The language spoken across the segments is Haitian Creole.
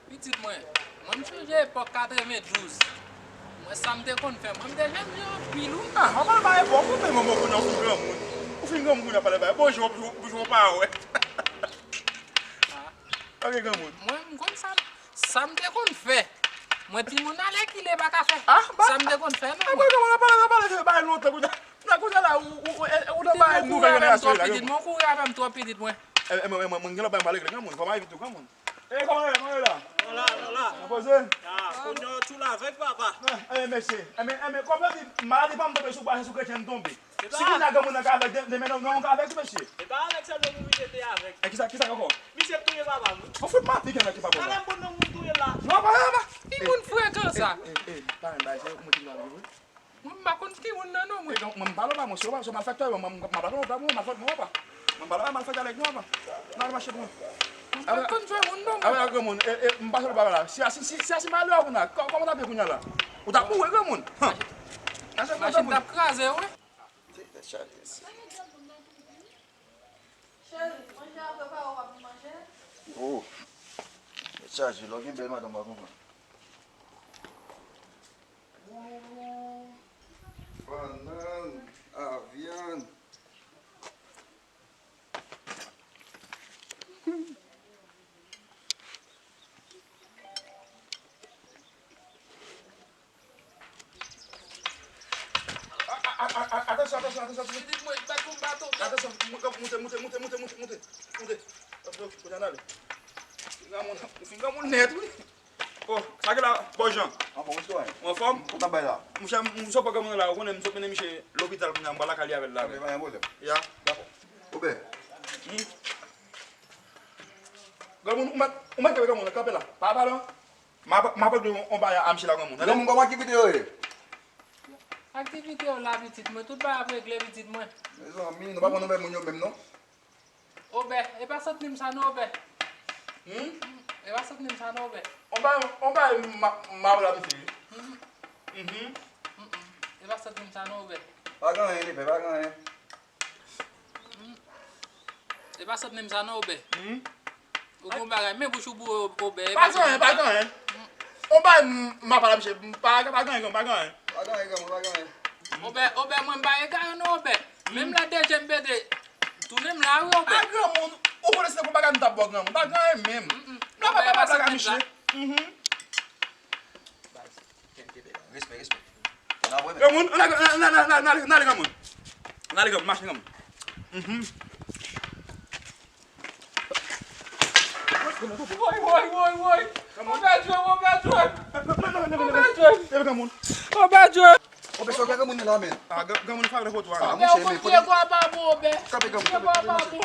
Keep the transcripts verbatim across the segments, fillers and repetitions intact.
Pitit mwen, mwen m sonje epòk katrevendouz. Mwen sa m te konn fè, mwen m te jèn jan anpil wi. Ah, w ap pale ba epòk ou menm, mwen konnen w fin granmoun. Ou fin granmoun kounye a pale ba. Bonjou, bonjou, bonjou, w pa wè. Ah. Ok, granmoun. Mwen m konn sa, sa m te konn fè. Mwen timoun alèkile pa ka fè. Ah, ba, sa m te konn fè non. Ah, mwen. Granmoun, w ap pale, w ap pale de bagay lontan kounye a. Kounye a la, ou, ou, ou, ou nan bagay nouvèl jenerasyon la, granmoun. Mwen kouri avè m twòp pitit mwen. E, e, mwen, mwen, mwen gen lòt bagay m pale, granmoun. Kòman evite tou, granmoun? E kòman yo, kòman yo la? Yo la, yo la. Nan poze? Ah, kounye a w tchoul avèk papa. Ah, e, mesye. E, men, e, men, kòm yo di, maladi pa m tonbe sou bwa, se sou kretyen m tonbe. Si kounye a granmoun nan ka avèk, de-, demen nan, nan, nan ka avèk tou, mesye. E pa avèk sèlman moun misye te avèk. E kisa, kisa ankò? Misye touye papa m wi. Ou fout m ap pike nan ki pa bon la. Ala m konn nan moun touye la. Non, pa, pa, pa. Ki moun frekan sa? E, e, e, pa menm bagay, se mwen ki la wi. Mwen m pa konn ki moun nan non mwen. Mwen m pale w pa mwen, se w pa, se w malfektè, mwen, mwen, mwen pa konn w pa mwen, malfektè, mwen pa. Mwen pale w pa malfektè avèk nou apa. Nan mache pou mwen. Mwen pa konn jwe moun non mwen. Avèk granmoun, e, e, m pase l pa la. Si a, si, si, si a, si malè w kounye a, kò-, kòman w t ap ye kounye a la? Ou t ap mouri granmoun. Han. Machin t ap kraze wi. Tèt chaje mesye. Cheri, manje a prepare, w ap vin manje? Oh. Tèt chaje, lè w gen bèl madanm, w pa konprann. Bannann, avyann. A, a, a, a, atansyon, atansyon, atansyon, atansyon. Pitit mwen, bat pou m bato. Atansyon, moute, moute, moute. Kounye a n ale. Ou fin granmoun nèt, wi. Oh, sa ki la, bò Jan? Anfòm, ou anfòm? Ou ka bay la? Monchè, m, m sot pran granmoun nan la, ou konnen m sot mennen misye lopital kounye a, m pral lakay li avè l la. Ok, pa gen pwoblèm. Ya. Dakò. Obè. Hmm? Granmoun, ou mèt, ou mèt kanpe granmoun, kanpe la. Pa pale, non. M ap, m ap regle yon, yon bagay a misye la, granmoun. Granmoun, kòman aktivite yo ye? Aktivite yo la, pitit mwen, tout bagay ap regle, pitit mwen. Mezanmi, nou pa konn nouvèl moun yo menm, non? Obè, e pa sòt ni m sa non, Obè. Hmm? E pa sòt ni m sa non, Obè. On bagay, on bagay ma, ma la, misye. Mhm. Mhm. Mm-mm. E pa sòt ni m sa non, Obè. Pa gen anyen, li fè, pa gen anyen. Mm. E pa sòt ni m sa non, Obè. Hmm? Ou gon bagay, men bouch ou boure, Obè. Pa gen anyen, pa gen anyen. On bagay m, ma pale misye, pa, pa gen anyen, pa gen anyen. Pa gen anyen, granmoun, pa gen anyen. Obè, Obè, mwen m pa egare non, Obè. Menm lè de je m pete, tounen m la wi, Obè. A granmoun, ou konnen se pou bagay m t ap ba w granmoun. Pa gen anyen menm. Non, pa, pa, pa blaga misye. Mhm. Respè, respè. Granmoun, n ale, n ale, n ale, granmoun. N ale, granmoun, mache, granmoun. Mhm. Woy, woy, woy, woy. Obè jwe, Obè jwe. Obè jwe. Obè jwe. Obè, sa w gen granmoun nan la, men? Ah, granmoun fè foto a. Ah, monchè, men kote. Kanpe granmoun, kanpe, kanpe, monchè.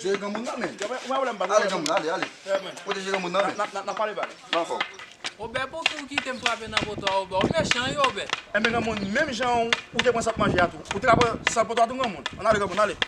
Jwe granmoun nan, men. Ale, granmoun, ale, ale. Pwoteje granmoun nan, men. Nan pale bagay. Nan fò. Obè, poukisa ou kite m frape nan poto a, Obè? Ou mechan wi, Obè. Enben, granmoun, menm jan ou te pran sant manje a tou, ou te ka pran sant poto a tou, granmoun. Ann ale, granmoun, ale.